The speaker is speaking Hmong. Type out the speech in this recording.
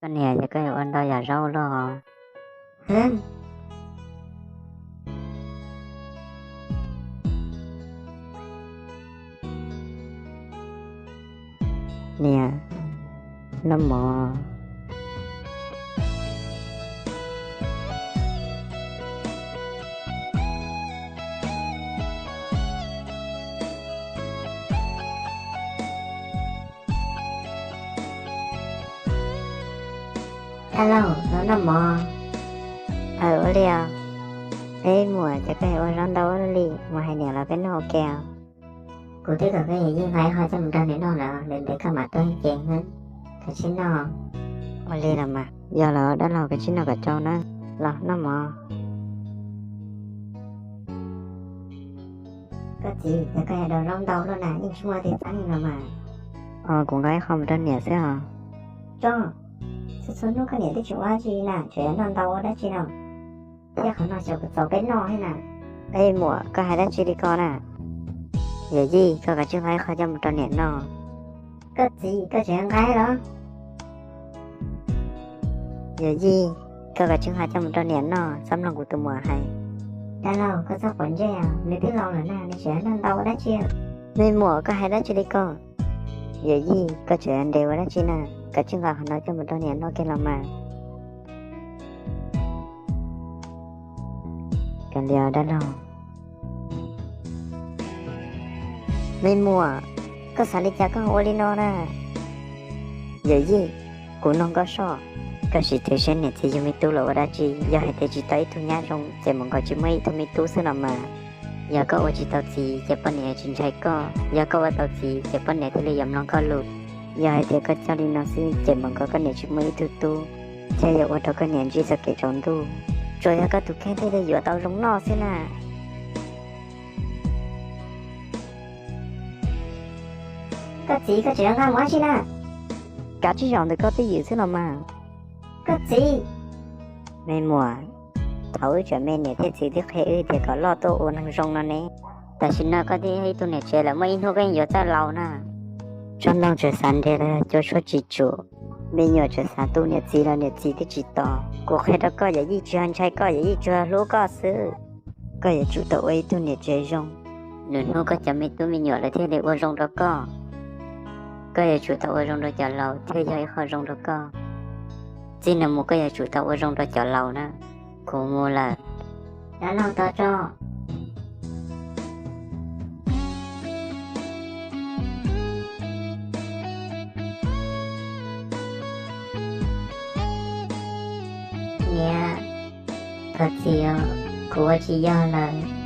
Koj niam, ces koj yuav ua ntau yam zaub luaj os. Niam, noj mov. Dab laug, los noj mov. Aw, ua li os. Eb muam, ces koj yuav ua zaub ntau ua luaj li, mus hais niam los peb noj ua ke os. Kuv twb kom koj yawm yij nqa ib qho coj mus rau niam noj lawm, ntev ntev koj mam tuaj ib ce, kav tsij noj. Ua li los mas, yog los dab laug, kav tsij noj kom tsau na, los noj mov. Koj txiv, yog koj yog daus zaub ntau luaj na, yeej tsis muaj tig txab li no mas. Os, kuv nqa ib qho mus rau niam xwb os. Tso, txhua txhua hnub koj niam twb tsis ua dab tsi li na, tseem yuav noj ntau ua dab tsi no? Thiab qhov no xyov puas txaus peb noj thiab na. Ej muam, koj hais dab tsi li ko na? Yawm yij, koj kav tsij nqa ib qho coj mus rau niam noj. Koj txiv, koj tseem yuav nqa los? Yawm yij, koj kav tsij nqa coj mus rau niam noj, txhob mloog kuv tus muam hais. Dab laug, koj txhob quav ntsej os, nws twb laus lawm na, nws tseem yuav noj ntau ua dab tsi? Me muam, koj hais dab tsi li ko? Yawm yij, koj tseem yuav nres ua dab tsi na? Kav tsij nqa qhov no coj mus rau niam noj kiag los mas. Kav liam dab laug. Me muam, koj xav li cas koj ua li no na? Yawm yij, kuv nug koj soj, koj sim twv seb niam txiv yug me tub los ua dab tsi? Yog hais tias tsis tau ib tug nyab zoo ces mam nkaus tsis muaj ib tug me tub xwb los mas. Yog koj ua tsis tau txiv ces poj niam tsis ntshai koj, yog koj ua tau txiv ces poj niam thiaj li yuav mloog koj lus. Yog hais tias koj coj li no xwb ces mam nkaus koj niam tsis muaj ib tug tub, thiab yuav ua rau koj niam ntsib txoj kev tsaus ntuj. Tsuas yog koj tus kheej thiaj li yuav tau zoo noj xwb na. Koj txiv, koj tseem yuav nqa mus ua dab tsi na? Kav tsij zaum ntawm koj twj ywm xwb los mas. Koj txiv. Me muam, thaum wb tseem me niam thiab txiv twb qhia wb tias kom loj tuaj ua neeg zoo no ne. Tam sim no koj twb yog ib tug niam tsev lawm, muaj ib hnub koj yeej yuav txawj laus na. Tsob ntoo tseem xav nres los yog cua tshuab tsis tsum, me nyuam tseem xav tu niam txiv los niam txiv twb tsis tos. Kuv qhia rau koj, yawm yij tsis yog ntshai koj, yawm yij tsuas yog hlub koj xwb. Koj yuav tsum tau ua ib tug niam tsev zoo, nws hnub koj cov me tub me nyuam lawv thiaj li ua zoo rau koj. Koj yuav tsum tau ua zoo rau cov laus thiaj yog ib qho zoo rau koj. Txij no mus koj yuav tsum tau ua zoo rau cov laus na. Kuv mus lawm. Dab laug tos tso. Niam, thov txim os, kuv ua tsis yog lawm.